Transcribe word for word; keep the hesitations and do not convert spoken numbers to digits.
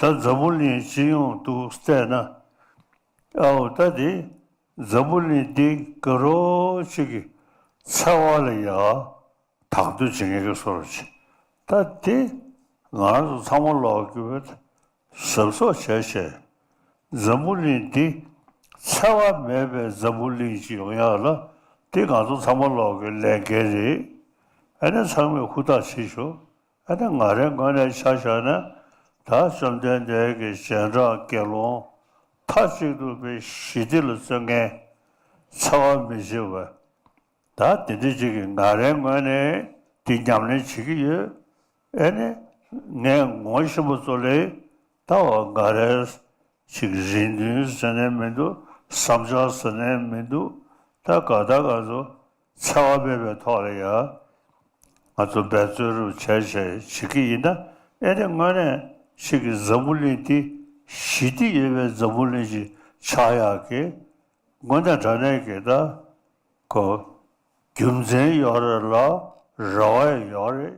ད་འཛམ་བུ་གླིང་སྤྱི་ཡོངས་དུ་བལྟས་ན། ཨའོ་ད་དེ་འཛམ་བུ་གླིང་འདི་དགའ་རོགས་ཅིག་གི་འཚེ་བ་ལ་ཡ་དང་དོད་བྱེད་མཁན་གྱི་བཟོ་འདྲ་ཅིག་ད་དེ་ང་རང་ཚོ་ཚང་མ་ལོག་གི་བས་གཟབ་གཟབ་བྱས་བྱས། འཛམ་བུ་གླིང་འདི་འཚེ་བ་མེད་པའི་འཛམ་བུ་གླིང་ཅིག་ཡོང་ཡག་ལ་འདི་ང་ཚོ་ཚང་མ་ལོག་གི་ལས་འགན་རེད། ཨ་ནི་ཚང་མས་ཧུར་ཐག་བྱེད་ཤོག་ཨ་ནི་ང་རའི་ངོས་ནས་ཆ་བཞག་ན། ད་བཅོམ་ལྡན་འདས་ཀྱི་རྗེས་འབྲང་དགེ་སློང་མཐའ་གཅིག་ཏུ་པའི་ཞི་བདེ་ལ་བརྩོན་མཁན། འཚེ་བ་མི་བྱེད་པ། ད་དེ་འདྲ་ཅིག་གིས་ང་རའི་ངོས་ནས་འདི་ཉམས་ལེན་བྱེད་ཀྱི་ཡོད། ཨ་ནི་ངས་ངོ་ཤེས་པ་ཚོ་ལས་ད་བ་ང་རའི་ཅིག་རེ་འདུན་ཟེར་ནས་མི་འདུག་བསམ་འཆར་ཟེར་ནས་མི་འདུག་ད་ག་ད་ག་ཚོ་འཚེ་བ་མེད་པའི་ཐོག་ལ་ཡ་ང་ཚོ་འབད་བརྩོན་རུ་བྱས་བྱས་བྱེད་ཀྱི་ཡིན་ན། ཨེ་ནི་དངོས་གནས་ཅིག་གི་འཛམ་བུ་གླིང་འདི་ཞི་བདེ་ཡོད་པའི་འཛམ་བུ་གླིང་ཅིག་ཆགས་ཡག་གི་དངོས་གནས་དྲང་གནས་ཀྱི་ད་གོ་རྒྱུ་མཚན་ཡོད་རེད་ལ་རེ་བ་ཡོད་རེད།